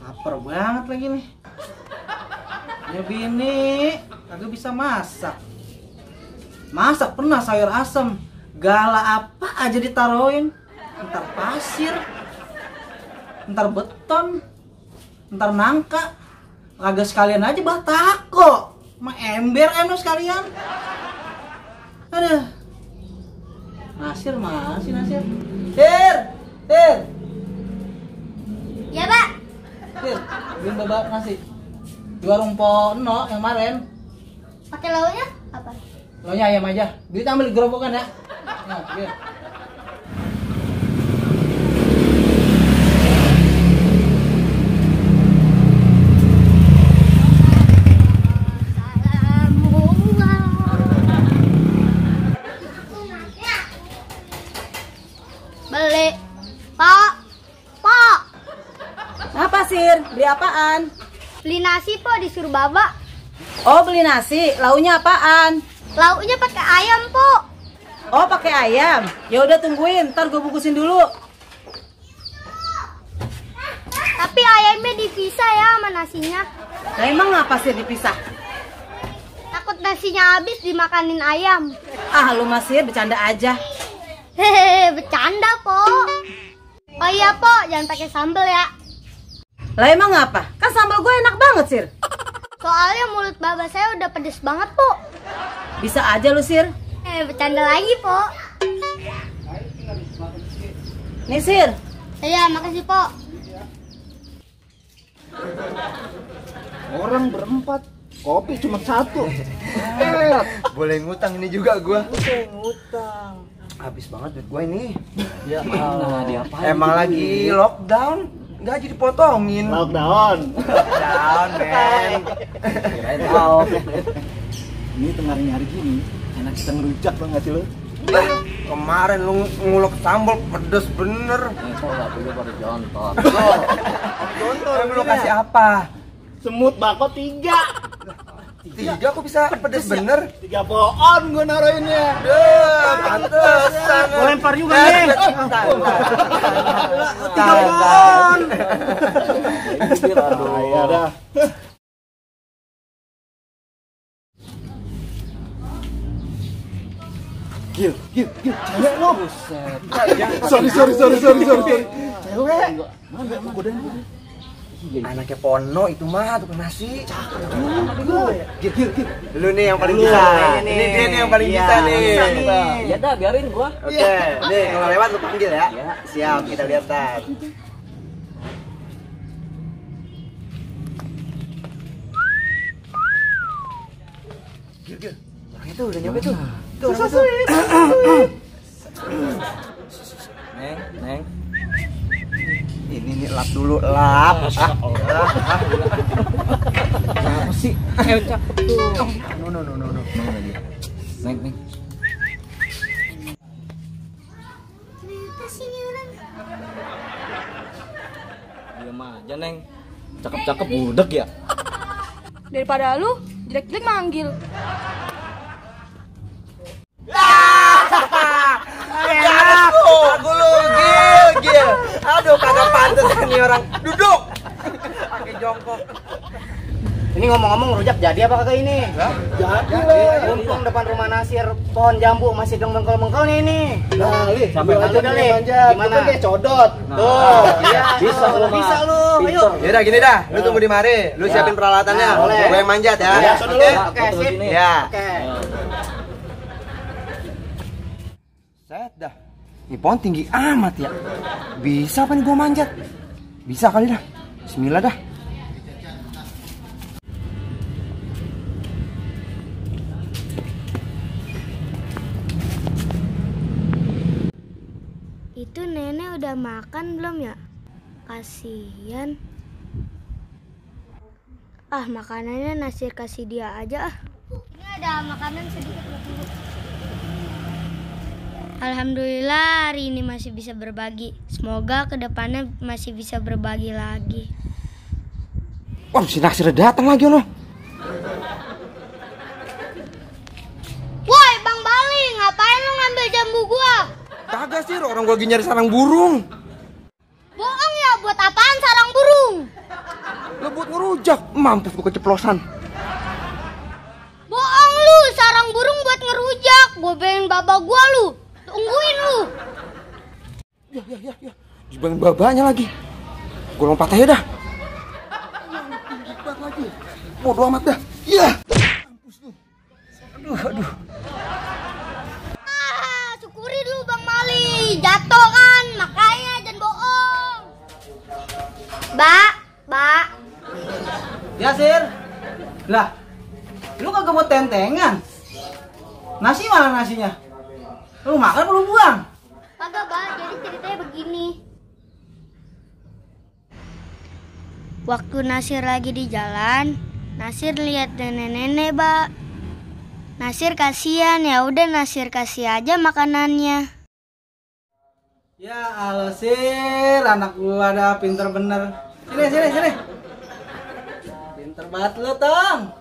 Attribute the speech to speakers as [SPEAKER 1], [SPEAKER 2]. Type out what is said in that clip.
[SPEAKER 1] Lapar banget lagi nih. Ya bini, kagak bisa masak. Masak pernah sayur asem, gala apa aja ditaruhin. Ntar pasir, ntar beton, ntar nangka. Kagak sekalian aja batako, sama ember sekalian. Aduh. Nasir masih Nasir. Sir.
[SPEAKER 2] Ya, Pak.
[SPEAKER 1] Sir, beliin babak nasi. Di warung Pono yang kemarin.
[SPEAKER 2] Pakai lauknya apa?
[SPEAKER 1] Lauknya ayam aja. Duit ambil di gerobokan ya. Nah, biar.
[SPEAKER 2] Beli. Pak.
[SPEAKER 3] Apa Sir? Beli apaan?
[SPEAKER 2] Beli nasi, Po, disuruh Baba.
[SPEAKER 3] Oh, beli nasi. Lauknya apaan?
[SPEAKER 2] Lauknya pakai ayam, Po.
[SPEAKER 3] Oh, pakai ayam. Ya udah tungguin, ntar gue bungkusin dulu.
[SPEAKER 2] Tapi ayamnya dipisah ya sama nasinya.
[SPEAKER 3] Nah, emang ngapa sih dipisah?
[SPEAKER 2] Takut nasinya habis dimakanin ayam.
[SPEAKER 3] Ah, lu Sir, bercanda aja.
[SPEAKER 2] Hehehe, bercanda, Po. Oh iya, Po, jangan pakai sambal ya.
[SPEAKER 3] Lah emang ngapa? Kan sambal gue enak banget, Sir.
[SPEAKER 2] Soalnya mulut Baba saya udah pedes banget, Po.
[SPEAKER 3] Bisa aja lu, Sir.
[SPEAKER 2] Bercanda lagi, Po.
[SPEAKER 3] Nih, Sir.
[SPEAKER 2] Iya, makasih, Po.
[SPEAKER 4] Orang berempat, kopi cuma satu.
[SPEAKER 5] Boleh ngutang ini juga gua.
[SPEAKER 4] Ngutang.
[SPEAKER 5] Habis banget duit gua ini.
[SPEAKER 4] Ya Allah, diapain?
[SPEAKER 5] Emang lagi lockdown. Gaji dipotongin.
[SPEAKER 4] Lockdown.
[SPEAKER 5] Lockdown, men.
[SPEAKER 4] Kirain tahu. Ini tengah nyari gini, enak kita ngerujak banget sih lo.
[SPEAKER 5] Kemarin lu ngulek sambal pedes bener.
[SPEAKER 4] Kok enggak perlu pada jontor.
[SPEAKER 5] Lu kasih apa?
[SPEAKER 4] Semut bako 3.
[SPEAKER 5] 3 kok bisa pedes bener?
[SPEAKER 4] 3 pohon gua naruhinnya.
[SPEAKER 5] Pantesan.
[SPEAKER 1] Gua lempar juga nih.
[SPEAKER 5] 3 pohon.
[SPEAKER 4] Aduh, ya dah. Gil. Cewek lo. Sorry. Cewek. Mana godain gue?
[SPEAKER 5] Anaknya Pono itu mah tukang nasi.
[SPEAKER 4] Gil.
[SPEAKER 5] Lu nih yang paling bisa. Ini dia nih yang paling bisa nih.
[SPEAKER 4] Ya dah, biarin gua.
[SPEAKER 5] Oke, nih kalau lewat lu panggil ya. Siap, kita lihat tar. Gil. Orang itu udah nyampe tuh. Tuh, orang itu.
[SPEAKER 4] Neng.
[SPEAKER 5] Ini lap dulu, lap.
[SPEAKER 4] Kenapa sih?
[SPEAKER 1] Cakep tuh.
[SPEAKER 5] No.
[SPEAKER 4] Neng.
[SPEAKER 2] Kenapa sih ini orang?
[SPEAKER 4] Diam aja, Neng. Cakep-cakep budek ya.
[SPEAKER 3] Daripada lu, jelek-jelek manggil.
[SPEAKER 5] Aku lu, Gil. Aduh, kagak pantas nih orang. Duduk. Pakai jongkok.
[SPEAKER 6] Ini ngomong-ngomong rujak jadi apa kagak ini?
[SPEAKER 4] Jadi lah.
[SPEAKER 6] Mumpung depan rumah Nasir pohon jambu masih bengkel-bengkelnya ini.
[SPEAKER 4] Nah, Li,
[SPEAKER 6] Sampai
[SPEAKER 4] aja
[SPEAKER 6] udah,
[SPEAKER 4] nih
[SPEAKER 6] Li.
[SPEAKER 4] manjat.
[SPEAKER 6] Gimana?
[SPEAKER 4] Gimana? Dia codot.
[SPEAKER 6] Tuh, iya.
[SPEAKER 4] Bisa lu, Mas.
[SPEAKER 6] Bisa lu. Ayo.
[SPEAKER 5] Yaudah gini dah, lu tunggu di mari. Lu siapin peralatannya.
[SPEAKER 6] Nah, boleh.
[SPEAKER 5] Gue yang manjat ya.
[SPEAKER 6] Ya,
[SPEAKER 5] Oke?
[SPEAKER 6] Oke, sip.
[SPEAKER 5] Ya.
[SPEAKER 6] Oke.
[SPEAKER 5] Set dah. Ini pohon tinggi amat ya. Bisa apa nih gua manjat? Bisa kali dah. Bismillah dah.
[SPEAKER 2] Itu nenek udah makan belum ya? Kasian. Makanannya Nasir kasih dia aja ah. Ini ada makanan sedikit buat ibu. Alhamdulillah hari ini masih bisa berbagi. Semoga kedepannya masih bisa berbagi lagi.
[SPEAKER 5] Waduh, si Nasir datang lagi loh.
[SPEAKER 2] Woi Bang Bali, ngapain lu ngambil jambu gua?
[SPEAKER 5] Kagak sih, orang gua lagi nyari sarang burung.
[SPEAKER 2] Bohong ya, buat apaan sarang burung?
[SPEAKER 5] mampus gua keceplosan.
[SPEAKER 2] Bohong lu, sarang burung buat ngerujak. Gue pengen babak gua lu. Tungguin lu.
[SPEAKER 5] Ya. Dibangun babanya lagi. Gua lompat aja dah. Bodoh amat dah. Ya. Mampus lu. Aduh.
[SPEAKER 2] Syukuri dulu Bang Mali. Jatuh kan, makanya jangan bohong. Mbak.
[SPEAKER 1] Ya, Sir. Lah, lu kagak mau tentengan? Nasi mana nasinya? Lu makan belum buang?
[SPEAKER 2] Kagak, Mbak. Jadi ceritanya begini. Waktu Nasir lagi di jalan, Nasir lihat nenek-nenek, Mbak. Nasir kasihan, ya udah Nasir kasih aja makanannya.
[SPEAKER 1] Ya Allah, Sir, anak gua ada pinter bener. Sini. Pinter banget lu, Tong.